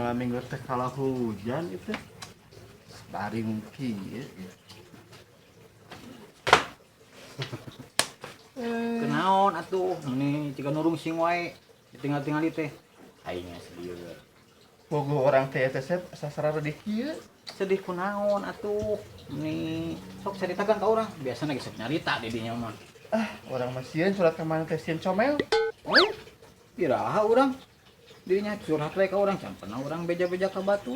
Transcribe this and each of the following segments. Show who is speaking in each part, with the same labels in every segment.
Speaker 1: Malam minggu teh kalau hujan itu baring kieu.
Speaker 2: Kenaon atuh meni jiga nurung sing wae ditinggal-tingali teh. Aing sedih.
Speaker 1: Bogo orang teh teh sep sasara di kieu.
Speaker 2: Sedih kunaon atuh meni sok caritakeun ka urang. Biasana ge sok nyarita di dinya mah.
Speaker 1: Ah, orang mah sieun surat ka mana teh sieun comel.
Speaker 2: Oh, iraha urang. Dirinya curhat we ka urang, can pernah urang beja-beja ka batu.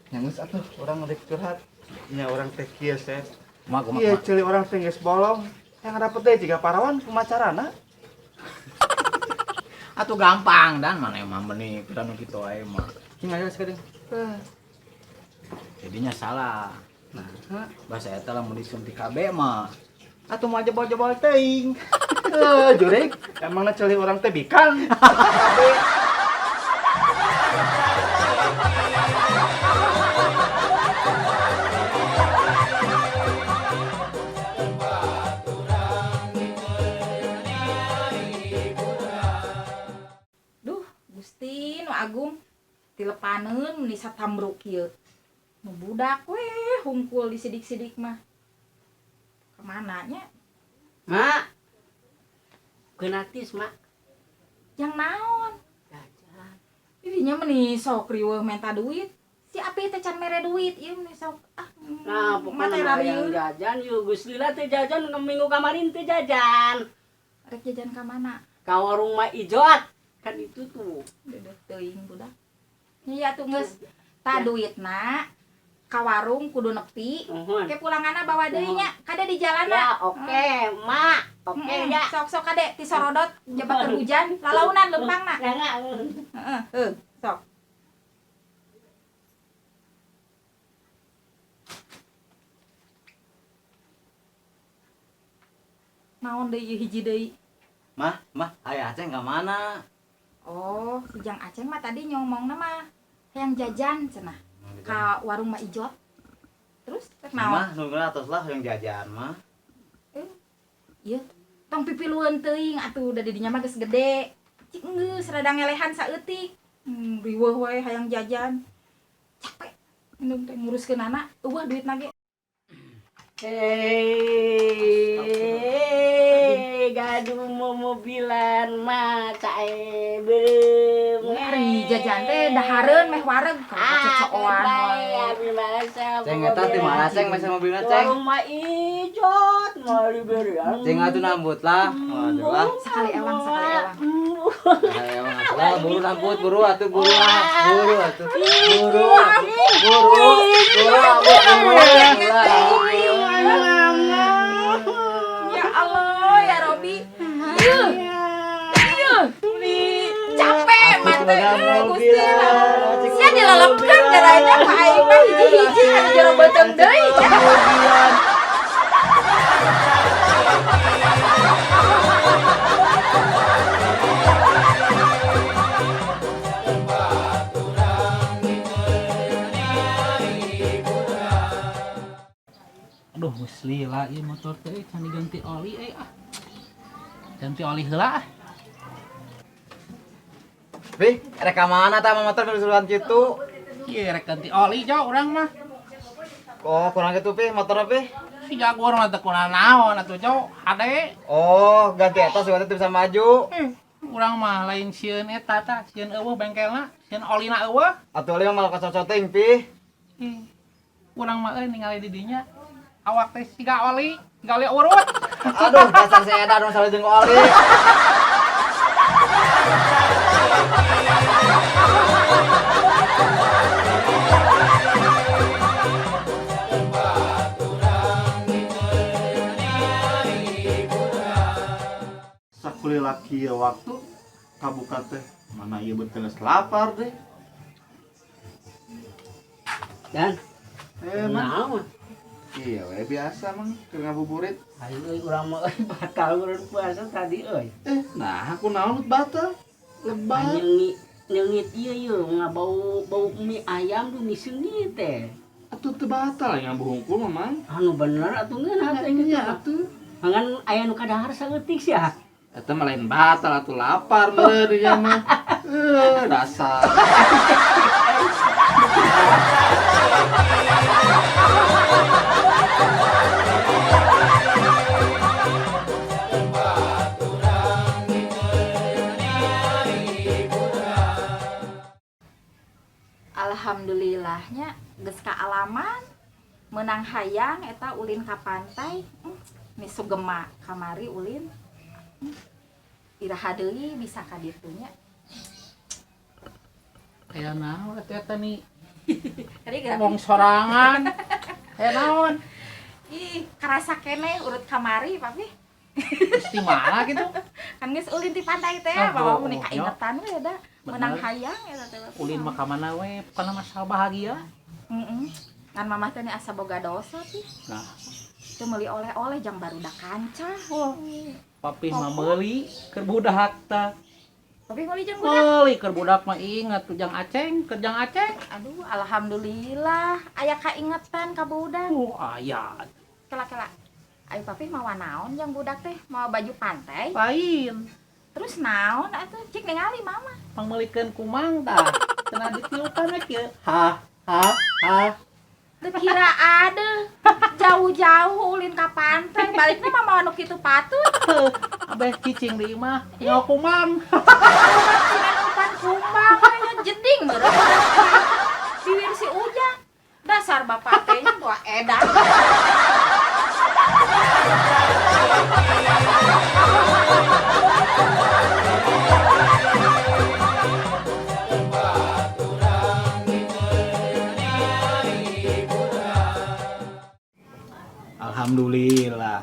Speaker 1: Nya geus atuh urang rek curhat. Nya orang teh kieu sep.
Speaker 2: Kumaha kumaha.
Speaker 1: Iya, ceuli orang teh geus bolong. Yang dapet teh jiga parawan kumacarana.
Speaker 2: Atuh gampang dan mana emang meni pira nu kitu wae mah. Cing aya sakedeung. Jadinya salah.
Speaker 1: Nah,
Speaker 2: bahasa eta lamun disuntik KB mah. Atuh mah jebol-jebol teuing.
Speaker 1: Jurik, emangna ceuli orang teh bikang.
Speaker 3: Duh, Gusti nu agung tilepaneun meni satambruk kieu. Nu budak we hungkul disidik-sidik mah. Kemana nya?
Speaker 4: Mak. Genatis, Mak.
Speaker 3: Yang naon?
Speaker 4: Jajan.
Speaker 3: Dirinya meni sok riweuh menta duit. Si Api teh can mere duit, ieu meni sok ah.
Speaker 4: Nah, pokoknya
Speaker 3: mah
Speaker 4: yang jajan, yuk geus lila teh jajan minggu kemarin teh jajan.
Speaker 3: Rek jajan ka mana?
Speaker 4: Ka warung Mak Ijot. Kan itu tuh.
Speaker 3: Dedeh teuing budak. Nya ya tuh geus ta duitna ka warung kudu nepi. Ke pulanganna bawa deui nya, kade di jalanna.
Speaker 4: Ya, oke, Mak. Oke ya.
Speaker 3: Sok-sok kade ti sorodot jebat keur hujan, lalaunan lempangna. Heeh, heuh, sok. Naon deui ieu hiji deui?
Speaker 2: Mah, mah, aya Aceng ka mana?
Speaker 3: Oh, si Jang Aceng mah tadi nyomongna mah hayang jajan cenah ka warung Mak Ijot. Terus rek naon?
Speaker 2: Mah, nungguan atos lah hayang jajan mah.
Speaker 3: Ieu tong pipilueun teuing atuh da di dinya mah geus gede. Cik geus rada ngelehan saeutik. Riweuh wae hayang jajan. Capek indung teh nguruskeun anak, eueuh duitna ge.
Speaker 4: Hei, gaduh mobilan mah cae beureum.
Speaker 3: Ari jajan teh dahareun meh wareg ka cocoan wae.
Speaker 2: Ceng eta ti mana Ceng mesen mobilna Ceng?
Speaker 4: Warung Mak Ijot mau diberian.
Speaker 2: Ceng atuh nambut lah. Waduh lah.
Speaker 3: Sekali ewang, sekali ewang.
Speaker 2: Sekali ewang atuh lah, buru nambut, buru atuh, buru lah. Buru atuh. Buru atuh. Buru. Buru atuh, buru.
Speaker 3: Ya Allah, ya Robi. Yuh. Yuh. Capek mate Gusti. Sia dilelepkeun garanya ka aing mah hiji-hiji anu jero beuteung deui.
Speaker 5: Aduh, geus lila ieu motor teh can diganti oli euy ah. Ganti oli heula ah.
Speaker 2: Bih, rek ka mana tah motor berusulan kitu?
Speaker 5: Ieu rek ganti oli jauh urang mah.
Speaker 2: Oh, kurang kitu Pih, motor Pih.
Speaker 5: Si jago mah teu kurang naon atuh jauh, hade.
Speaker 2: Oh, ganti eta supaya teu bisa maju.
Speaker 5: Urang mah lain sieun eta tah, sieun eueuh bengkelna, sieun olina eueuh.
Speaker 2: Atuh oli mah malah kacocoting Pih.
Speaker 5: Urang mah euy ningali di dinya. Awak teh siga oli, siga oli urut.
Speaker 2: Aduh, dasar si Eda dong salah jeung oli.
Speaker 1: Sakulila kieu waktu kabuka teh mana ieu beuteung geus lapar deh.
Speaker 4: Dan
Speaker 1: Mang. Iya we biasa mang keur ngabuburit.
Speaker 4: Ayo euy urang mah euy batal urang puasa tadi euy.
Speaker 1: Nah aku naon batal? Lebat.
Speaker 4: Nyeungit ieu ieu ngabau bau mie ayam tuh mie seungit teh.
Speaker 1: Atuh teu batal ngabuhungkul mah mang.
Speaker 4: Anu bener atuh ngeunah teh kitu.
Speaker 1: Iya atuh.
Speaker 4: Mangan aya nu kadahar saeutik sia.
Speaker 1: Eta mah lain batal atuh lapar meureun ieu mah. Dasar.
Speaker 3: Alhamdulillahnya geus kaalaman menang hayang eta ulin ka pantai. Ni sugema kamari ulin. Iraha deui bisa ka ditu nya.
Speaker 5: Aya naon atuh eta nih?
Speaker 3: Tadi geura
Speaker 5: Ngomong sorangan. Aya naon?
Speaker 3: Ih, karasa keneh urut kamari papi.
Speaker 5: Geus di mana gitu?
Speaker 3: Kan geus ulin ti pantai teh,
Speaker 5: Ah,
Speaker 3: bawa
Speaker 5: oh,
Speaker 3: mun
Speaker 5: oh,
Speaker 3: kaingetan we da. Menang
Speaker 5: Bener.
Speaker 3: hayang eta teh. Papi.
Speaker 5: Ulin mah ka mana we, pokona masalah bahagia.
Speaker 3: Heeh. Kan mamah teh asa boga dosa pi.
Speaker 5: Nah,
Speaker 3: Teu meuli oleh-oleh jang barudak kanca.
Speaker 5: oh, papi mah meuli keur budak tah.
Speaker 3: Papi meuli jang budak.
Speaker 5: Meuli keur budak mah inget tuh jang Aceng, keur jang Aceng.
Speaker 3: Aduh, alhamdulillah aya kaingetan ka budak.
Speaker 5: Oh, aya.
Speaker 3: Kela-kela. Ayo papi mawa naon jang budak teh? Mawa baju pantai.
Speaker 5: Lain.
Speaker 3: Terus naon atuh? Cik ningali mama.
Speaker 5: Pangmeulikeun kumang tah. Cenah ditiupan we kieu. Ha ha ha.
Speaker 3: Teu kira ade. Jauh-jauh ulin ka pantai, balikna mah mawa nu kitu patut.
Speaker 5: Abeh cicing di imah, nyawa kumang.
Speaker 3: Cinan kumbang nya jeding meureun. Biwir si Ujang. Dasar bapak teh nya tua edan.
Speaker 1: Alhamdulillah.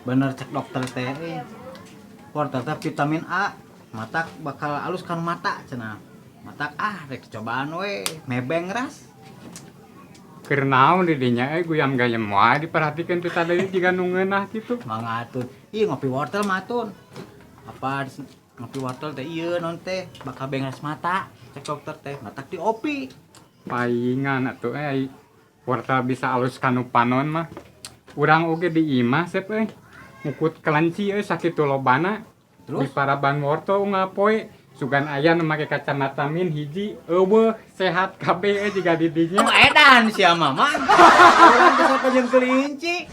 Speaker 1: Bener cek dokter teh. Wortel teh vitamin A, mata bakal alus kan mata cenah. Mata ah rek cobaan we, mebeng ras.
Speaker 6: Keur naon di dinya euy guyam gayem wae diperhatikeun teh tadi jiga nu ngeunah kitu.
Speaker 1: Mangatun. Ih ngopi wortel matun. Apa ngopi wortel teh ieu non teh bakal bengras mata. Cek dokter teh, mata diopi.
Speaker 6: Paingan atuh euy wortel bisa alus kanu panon mah. Urang oge di imah sep euy. Ngukut kelenci euy sakitu lobana.
Speaker 1: Terus?
Speaker 6: Di paraban wortel unggal poe sugan aya nu make kacamata min hiji eueuh sehat kabeh euy jiga di dinya.
Speaker 1: Emang edan sia mama. Urang bisa jeung kelinci.